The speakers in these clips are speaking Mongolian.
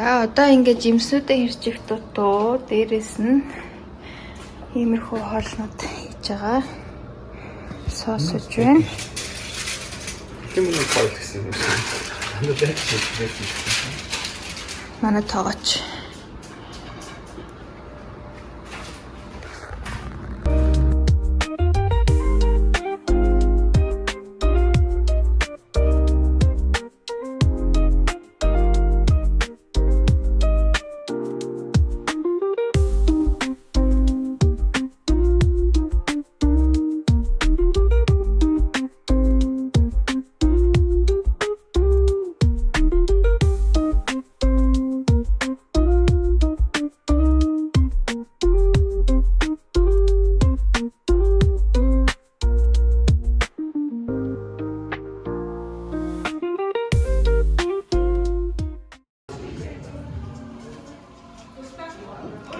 За, одоо ингээд жимснүүдээ хэрчих дутуу дээрэс нь иймэрхүү хоолнууд хийж байгаа. Sausage байна. Тийм үү, гоё гэсэн юм шиг. Дандаа байж байсан. Манай тоогооч.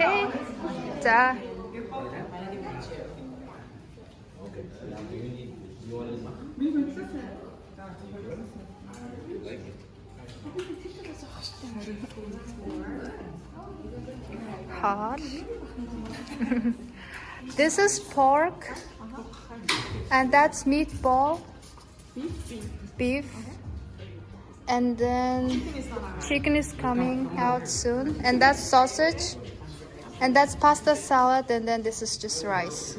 Okay. За. Хоол. This is pork and that's meatball. Beef. And then chicken is coming out soon. And that's sausage. And that's pasta salad, and then this is just rice.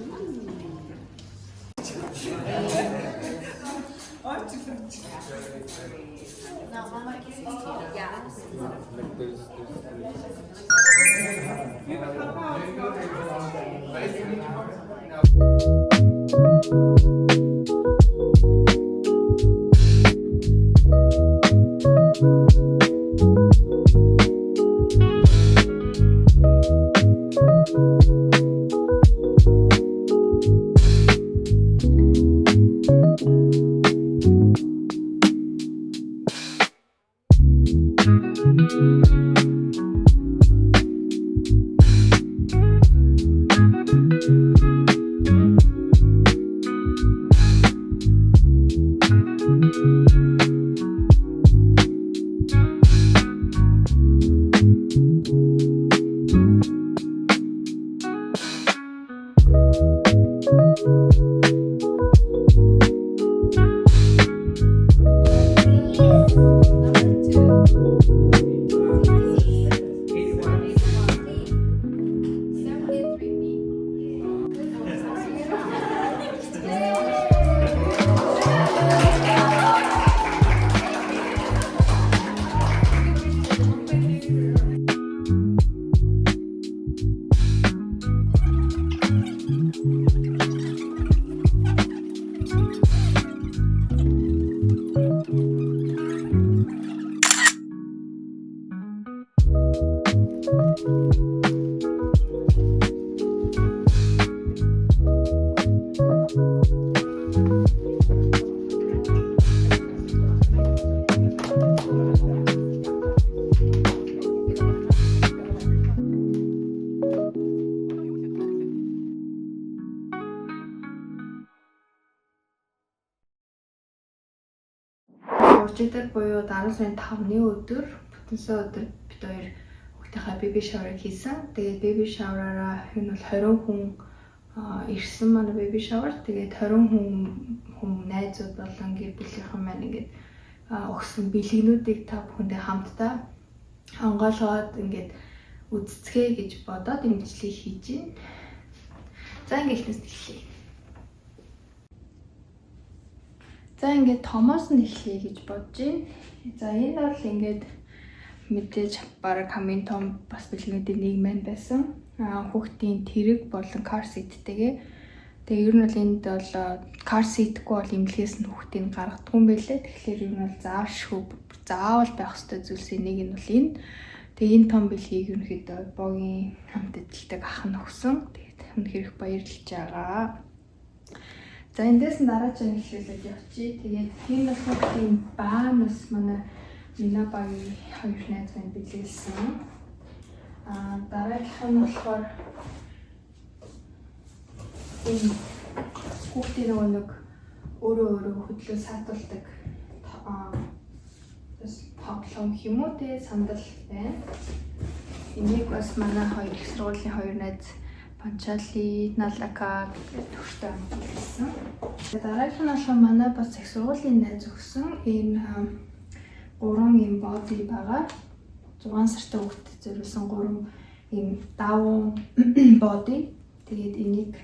Уржигдар буюу 10 сарын 5-ны өдөр, бүтэнсэн өдөр бид хоёр хүүхдийнхаа baby shower-ыг хийсэн. Тэгээд baby shower-аараа энэ бол 20 хүн ирсэн манай baby shower. Тэгээд 20 хүн найзууд болон гэр бүлийнхэн маань ингээд өгсөн бэлгнүүдийг та бүхэндээ хамтдаа онгойлгоод ингээд үзцгээе гэж бодоод энэ бичлэгийг хийж байна. За, ингээд эхнээс эхлэе. За, ингээд томоос нь эхлэе гэж бодож байна. За, энэ бол ингээд мэдээж бараг хамгийн том бас бэлгнүүдийн нэг маань байсан. Хүүхдийн тэрэг болон car seat-тэйгээ. Тэгээ ер нь бол энд бол car seat-гүй бол эмнэлгээс нь хүүхдийг гаргадаг юм байлээ. Тэгэхээр ер нь бол заавшгүй, заавал байх ёстой зүйлсийн нэг нь бол энэ. Тэгээ энэ том бэлгийг ерөнхийдөө Богийн хамт ажилладаг ах нь өгсөн. Тэгээд үнэхээр их баярлж байгаа. За, эндээс нь дараачаа эхлүүлээд явчих. Тэгээд тийм бол хүүхдийн баанаас манай Минабагийн хоёр найз маань бэлгэлсэн. Дараагийнх нь болохоор энэ хүүхдийн нөгөө нэг өөрөө өөрөө хөдлөө саатуулдаг бас Тоглоом хэмүү те, сандал байна. Энийг бас манай хоёр их сургуулийн хоёр найз Панчали, Налака гэдэг төвштэй амжилсан. Дараагийнх нь болохоор манай бас их сургуулийн найз өгсөн энэ гурван юм body байгаа. 6 сартай хүүхдэд зориулсан гурван ийм даавуун body. Тэгээд энийг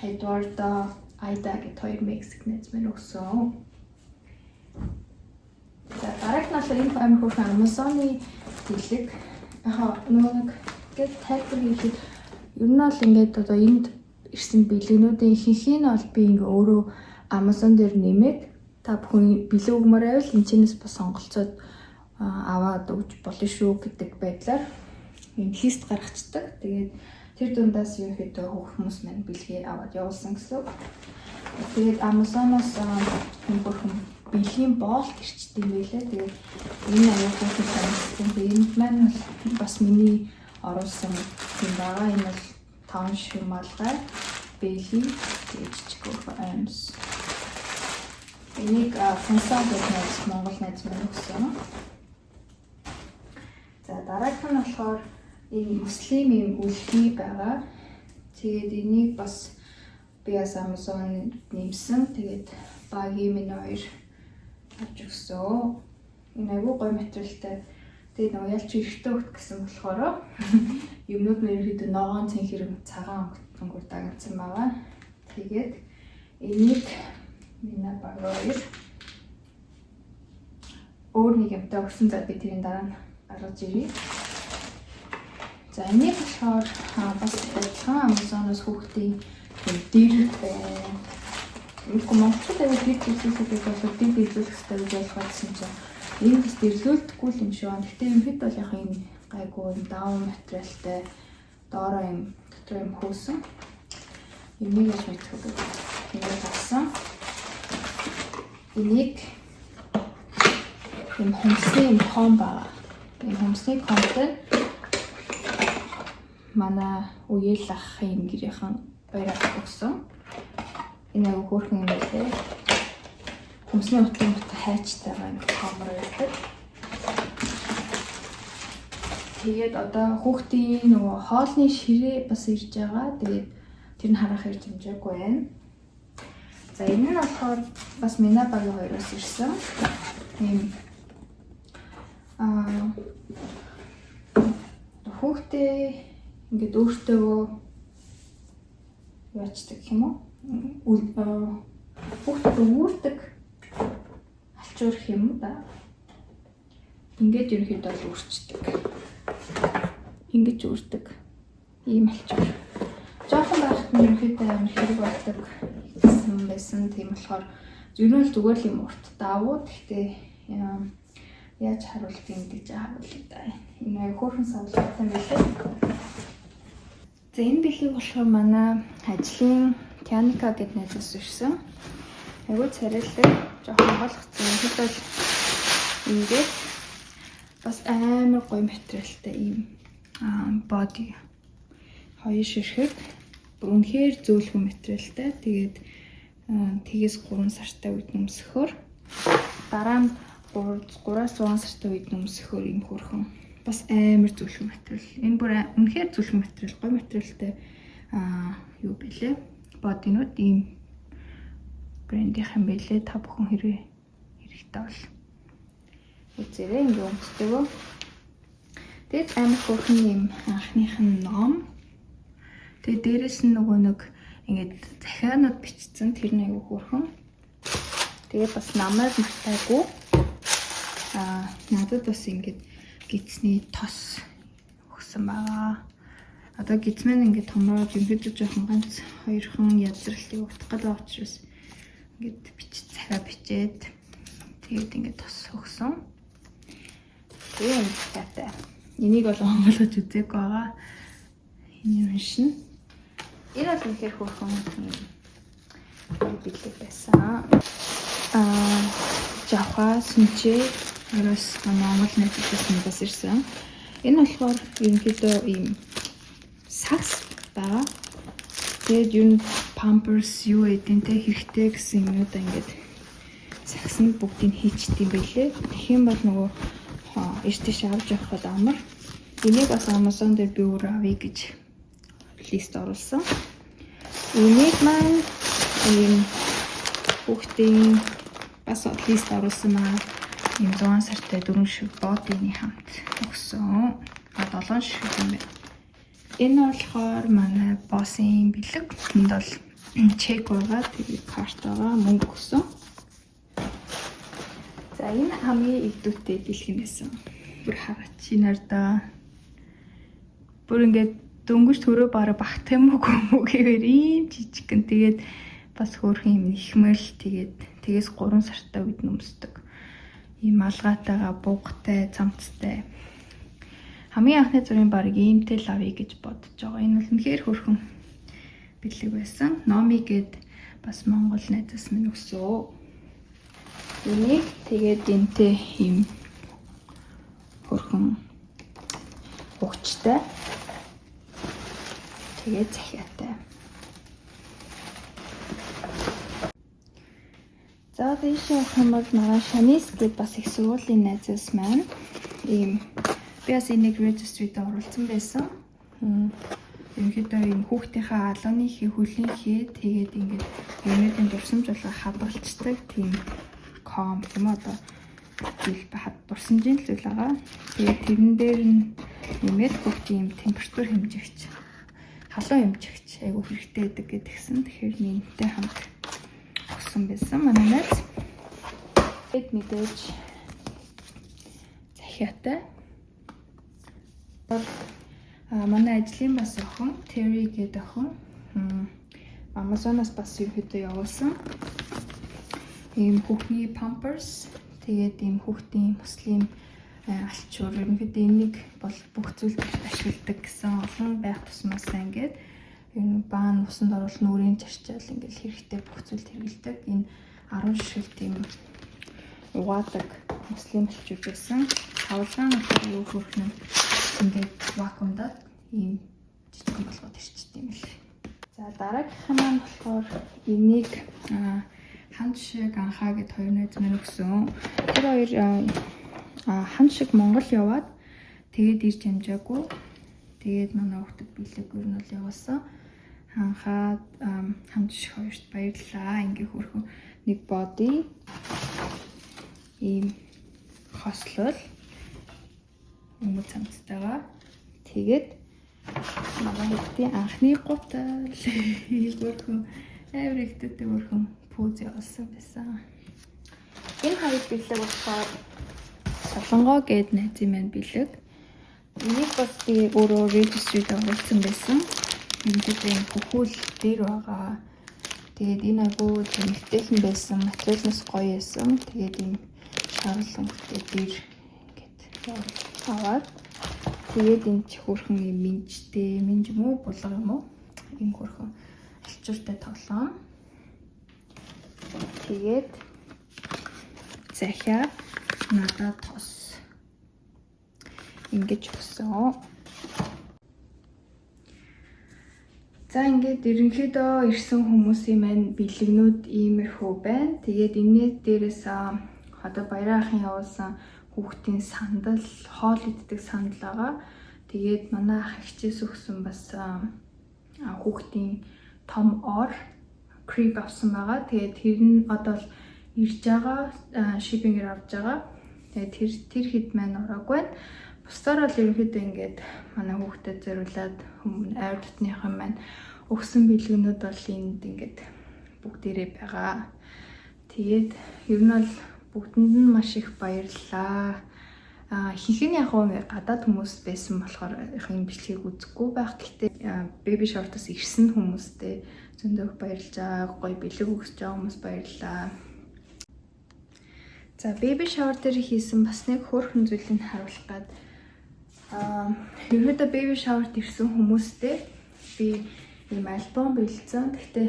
Эдвардо, Айда гэдэг хоёр Мексик найз маань өгсөн. За, дараагийнх нь болохоор энэ амар хөөрхөн Amazon-ы бэлэг. Яха нөгөө нэг гээд тайлбар хийхэд ер нь бол ингээд одоо энд ирсэн бэлгнүүдийн ихэнх нь бол би ингээ өөрөө Amazon дээр нэмээд, та бүхэн бэлэг өгмөр байвал энэ бас сонголцоод аваад өгч болно шүү гэдэг байдлаар юм list гаргацдаг. Тэгээд тэр дундаас ерөнхийдөө хүмүүс маань бэлгээ аваад явуулсан гэсэн. Тэгээд Amazon-оос юм бүрхэн бэлгийн боолт ирчдэг юм байлээ. Тэгээд энэ аюул хөөрхөн санагдсан. Тэгээд энд маань бол бас миний оруулсан юм байгаа. Энэ бол таван шиг малгай, бэлий, тэгээд жижиг хөөрхөн аймс. Энийг Фунса гэдэг найз, Монгол найз маань өгсөн. За, дараагийнх нь болохоор энэ муслим юм үлгий байгаа. Тэгээд энийг бас би бас Amazon нэмсэн. Тэгээд багийн минь хоёр авч өгсөн. Энэ айгүй гоё материалтай. Тэгээд нөгөө ялч эрэгтэй хөлт гэсэн болохоор юмнууд нь ерөөхдөө ногоон цэнхэр, цагаан өнгөөр дагнасан байгаа. Тэгээд энийг миний баг хоёр өөр нэг юмтай өгсөн. За, би тэрийн дараа нь гаргаж ирье. За, энийг болохоор бас адилхан Amazon-оос хүүхдийн дэр байна. Мэдгүй, монголчууд аягүй дэр дэрлүүлэх гэж болоод дэр дэрлүүлэх хэрэгтэй гэж ойлгоодсэн чинь энэ бас дэрлүүлдэхгүй л юм шиг байна. Гэтэ ерөнхийдөө бол яг энэ гайгүй юм даун материалтай, доороо юм дотор юм хөөсөн. Энийг яаж мэдэх вэ гэдэг. Энийг авсан. Энийг юм хумсны юм ком байгаа. Энэ хумсны комтой манай үеэл ахын гэрийнхэн баяраа өгсөн. Энэ аягүй хөөрхөн юм байлээ. Хумсны утан мут хайчтайгаа юм комор байдаг. Тэгээд одоо хүүхдийн нөгөө хоолны ширээ бас ирж байгаа. Тэгээд тэр нь харах ирж амжаагүй байна. За, энэ нь болохоор бас миний багийн хоёроос ирсэн. Тийм хүүхдээ ингээд өөртөө яачдаг юм уу? Хүүхдэд үүрдэг алчуур юм да. Ингээд ерөнхийдөө бол үүрчдэг. Ингэж үүрдэг. Ийм алчуур. Жохон байхад нь ерөнхийдөө амар хэрэг болдог гэсэн байсан. Тийм болохоор ер нь л зүгээр л юм урт давуу. Гэхдээ яаж харуулдаг юм гэж харуулъя да. Энэ аяг хөөрхөн савлаатай байлаа. За, энэ бэлгийг болохоор манай ажлын Тианика гэдэг найзаас ирсэн. Айгуу царайлаг, жоохон ойлгоцсон. Тэгэхэд бол ингээд бас амар гоё материалтай ийм body, хоёр ширхэг, бүр үнэхээр зөөлхөн материалтай. Тэгээд тэгээс 3 сартай үед өмсөхөөр, дараа нь 3 3-аас 6 сартай үед өмсөхөөр ийм хөөрхөн, бас амар зөөлхөн материал. Энэ бүр үнэхээр зөөлхөн материал, гоё материалтай юу бэлээ. Body нууд ийм брендийнх юм бэлээ. Та бүхэн хэрвээ хэрэгтэй бол үзээрэй, ингээ өмсдөг. Тэгээд амар хөөрхөн юм анхных нь ном. Тэгээд дээрэс нь нөгөө нэг ингээд захианууд бичсэн, тэр нь аягүй хөөрхөн. Тэгээд бас намайг мартаагүй. Надад бас ингээд гэдсний тос өгсөн байгаа. Одоо гэдс маань ингээд томроод ерөнхийдөө жоохон ганц хоёрхан язралт явагдах гэдэг учраас ингээд бич захиа бичээд, тэгээд ингээд тос өгсөн. Тэгээ юм захиатай. Энийг бол онгойлгож үзээгүй байгаа. Энийг уншина. Энэ бол үнэхээр хөөрхөн бэлэг байсан. Жавхаа сүнчээ араас манай Монгол найзуудаас нь бас ирсэн. Энэ болохоор ерөнхийдөө ийм сагс байгаа. Тэгээд ер нь Pampers юу эдэнтэй хэрэгтэй гэсэн юмнуудаа ингээд сагсан дээр нь авчирдаг. сагсанд бүгдийг хийчихдээ юм байлээ. Тэгэх юм бол нөгөө эрт тийш авч явахад амар. Энийг бас Amazon дээр би өөрөө авъя гэж list оруулсан. Энийг маань ийм хүүхдийн бас list оруулсан маа. Ийм 6 сартай 4 шиг body-ны хамт өгсөн. А 7 шиг юм байна. Энэ болохоор манай boss-ын бэлэг. Энд бол чек байгаа, тэгээд карт байгаа, мөнгө өгсөн. За, энэ хамгийн эгдүүтэй бэлэг юм байсан. Бүр хараач нарда. Бүр ингээд дөнгөж төрөө бараг багт юм уу юм уу гэвэр ийм жижигхэн. Тэгээд бас хөөрхөн юм нэхмэл, тэгээд тэгээс 3 сартай үед нөмсдөг. Ийм алгаатайгаа, буугатай, цамцтай. Хамгийн анхны зургийн бараг иймтэй л авъя гэж бодож байгаа. Энэ бол үнэхээр хөөрхөн бэлэг байсан. Номи гээд бас Монгол найзаас минь өгсөө. Энийг тэгээд энтэй ийм хөөрхөн хугчтай. Тэгээд захиатай. За, дээш явах юм бол манай Шанис гээд бас их сургуулийн найзаас маань ийм, би бас энийг registry-д оруулсан байсан. Ерөнхийдөө ийм хүүхдийнхээ алууны хээ, хөлийн хээ, тэгээд ингээд юмнуудын дурсамж болго хадгалцдаг тийм comb юм одоо зүйл хад дурсамжийн л зүйл байгаа. Тэгээд тэрэн дээр нь нэмээд хүүхдийн ийм температур хэмжигч, халуун хэмжигч айгу хэрэгтэй байдаг гэдгсэн. Тэгэхээр нэмтэй хамт өгсөн байсан манай найз. Тэгэд мэдээж захиатай. А манай ажлын бас охин Terry гэдэг охин Amazon-аас бас ерөөдөө явуулсан. Ийм хүүхний Pampers, тэгээд ийм хүүхдийн муслим алчуур, ерөнхийдөө энийг бол бүх зүйлд ашигладаг гэсэн, олон байх тусмаасаа ингээд ер нь баан усанд оруулах, нүрийн чарчаал, ингээд хэрэгтэй бүх зүйлд хэрэглэдэг. Энэ 10 шил тийм угаадаг муслим алчуур байсан. Тавлан болохоор юу хөрхөн ингээд вакуумдаад ийм жижигхэн болгоод ирчихдээ юм лээ. За, дараагийнх нь маань болохоор энийг ханд шиг анхаа гэд хоёр найз маань өгсөн. Тэр хоёр ханд шиг Монгол яваад тэгээд ирж амжаагүй. Тэгээд манай хүүхдэд бэлэг ер нь бол явуулсан. Анхаа, ханд шиг хоёрт баярлалаа. Ингээ хөрхөн нэг body, ийм хослол өмд цамцтайгаа. Тэгээд манай хүүхдийн анхны гутал хөрхөн амар ихтэй хөрхөн пүүз явуулсан байсан. Энэ хоёр бэлэг болохоор Солонгоо гээд найзын маань бэлэг. Энийг бас би өөрөө registry-д оруулсан байсан. Энд тийм хөхүүл дээр байгаа. Тэгээд энэ айгуу тэмэгтэйхэн байсан. Материалнаас гоё байсан. Тэгээд ийм шарал өнгөтэй дээр ингээд аваад, тэгээд энэ чи хөөрхөн юм минжтэй, минж юм уу, булга юм уу? Энэ хөөрхөн алчууртай тоглоом. Тэгээд захиа, надад тос ингэж өгсөн. За, ингээд ерөнхийдөө ирсэн хүмүүсийн маань бэлэгнүүд иймэрхүү байна. Тэгээд энэний дээрээс одоо Баяраа ахын явуулсан хүүхдийн сандал, хоол иддэг сандал байгаа. Тэгээд манай ах эгчээс өгсөн бас хүүхдийн том ор crib авсан байгаа. Тэгээд тэр нь одоо л ирж байгаа, shipping-ээр авч байгаа. Тэгээд тэр хэд маань ороогүй байна. Бусдаар бол ерөнхийдөө ингээд манай хүүхдэд зориулаад хүмүүн ойр дотныхан маань өгсөн бэлгэнүүд бол энд ингээд бүгдээрээ байгаа. Тэгээд ер нь бол бүгдэнд нь маш их баярлалаа. А ихэнх нь яг хөө гадаад хүмүүс байсан болохоор яг энэ бичлэгийг үзэхгүй байх. Гэхдээ baby shower-таас ирсэн хүмүүстэй зөндөө их баярлж байгаа. Гоё бэлэг өгсөж байгаа хүмүүс баярлалаа. За, baby shower дээр хийсэн бас нэг хөөрхөн зүйлийг харуулах гад ерөөдөө baby shower-т ирсэн хүмүүстэй би ийм альбом бэлдсэн. Гэхдээ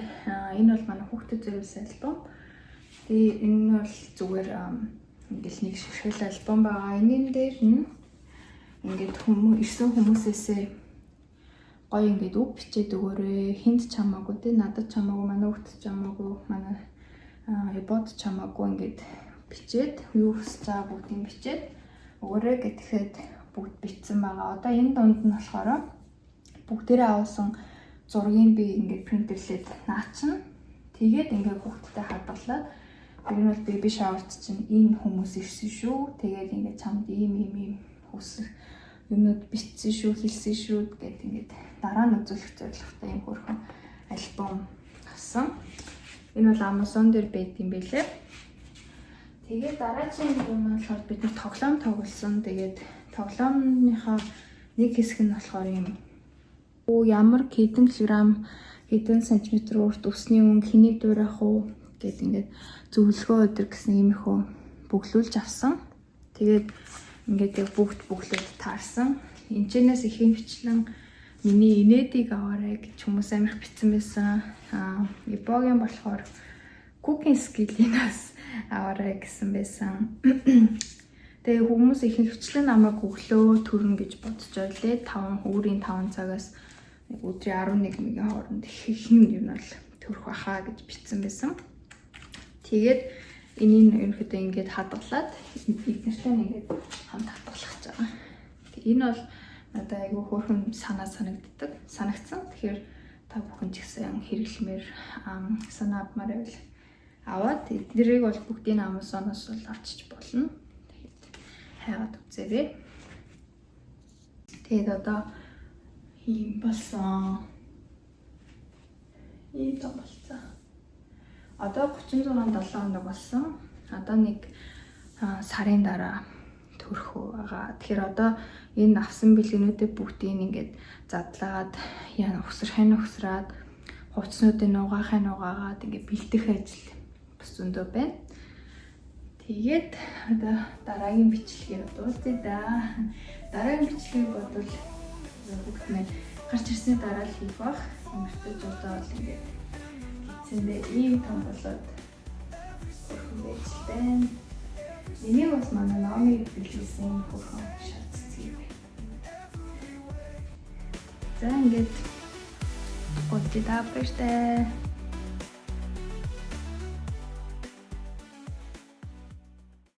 энэ бол манай хүүхдэд зориулсан альбом. Тэгээ энэ бол зүгээр ингээл нэг ширхэл альбом байгаа. Энэ дээр нь ингээд хүмүүс ирсэн хүмүүсээсээ гоё ингээд үг бичээд өгөөрэй. Хүнд ч хамаагүй те, надад ч хамаагүй, манай хүүхдэд ч хамаагүй, манай Ибод чамаагүй ингээд бичээд, юу хүсэж байгаа бүгдийг бичээд өгөөрэй гэхэд бүгд бичсэн байгаа. Одоо энэ дунд нь болохоор бүгдээрээ авсан зургийг би ингээд принтерлээд наачна. Тэгээд ингээд хүүхдтэй хадгалаад, ер нь бол baby shower-т чинь энэ хүмүүс ирсэн шүү. Тэгээд ингээд чамд ийм ийм ийм хүсэх юмнууд бичсэн шүү, хэлсэн шүү гэд ингээд дараа нь үзүүлэх зорилготой юм хөөрхөн альбом авсан. Энэ бол Amazon дээр байд юм бэлээ. Тэгээд дараагийн юм нь болохоор бид нар тоглоом тоглосон. Тэгээд тоглоомныхоо нэг хэсэг нь болохоор юм ямар хэдэн килограмм, хэдэн сантиметр урт, үсний өнгө, хэнийг дуурайх уу гэд ингээд зөвлөгөө өдр гэсэн иймэрхүү бөглүүлж авсан. Тэгээд ингээд яг бүгд бөглөөд таарсан. Энэчнээс ихэвчлэн миний инээдийг аваарай гэж хүмүүс амирх бичсэн байсан. Ибогийн болохоор cooking skill-ийг бас аваарай гэсэн байсан. Тэгээ хүмүүс ихэвчлэн намайг өглөө төрнө гэж бодож байлээ. 5 өөрийн 5 цагаас өдрийн 11 мөгийн хооронд их юм нь бол төрөх баха гэж бичсэн байсан. Тэгээд энийг ерөнхийдөө ингээд хадгалаад, эднэртэй ингээд хамт хадгалах гэж байгаа. Энэ бол надад айгүй хөөрхөн санаа санагддаг. Санагдсан. Тэгэхээр та бүхэн ч гэсэн хэрэглэмээр санаа авмаар байвал аваад, эднэрийг бол бүгдийг Amazon-оос бол авчиж болно. Тэгээд хайгаад үзээрэй. Тэгээд одоо ийм болсон. Ийм том болсон. Одоо 36 7 хоног болсон. Одоо нэг сарын дараа төрөх байгаа. Тэгэхээр одоо энэ авсан бэлгэнүүдээ бүгдийг ингээд задлаад, яа угсрахын угсраад, хувцснуудыг нугаахын нугаагаад ингээд бэлдэх ажил бас зөндөө байна. Тэгээд одоо дараагийн бичлэгээр уулзъя да. Дараагийн бичлэгийг бодвол бүгд маань гарч ирсний дараа л хийх бах. Эмэртэйч одоо бол ингээд эцэндээ ийм том болоод хөөрхөн байж байна. Энийг бас манай номыг бэлгэлсэн хөөрхөн шар цэцэг байна. За, ингээд уулзъя да, баяртай.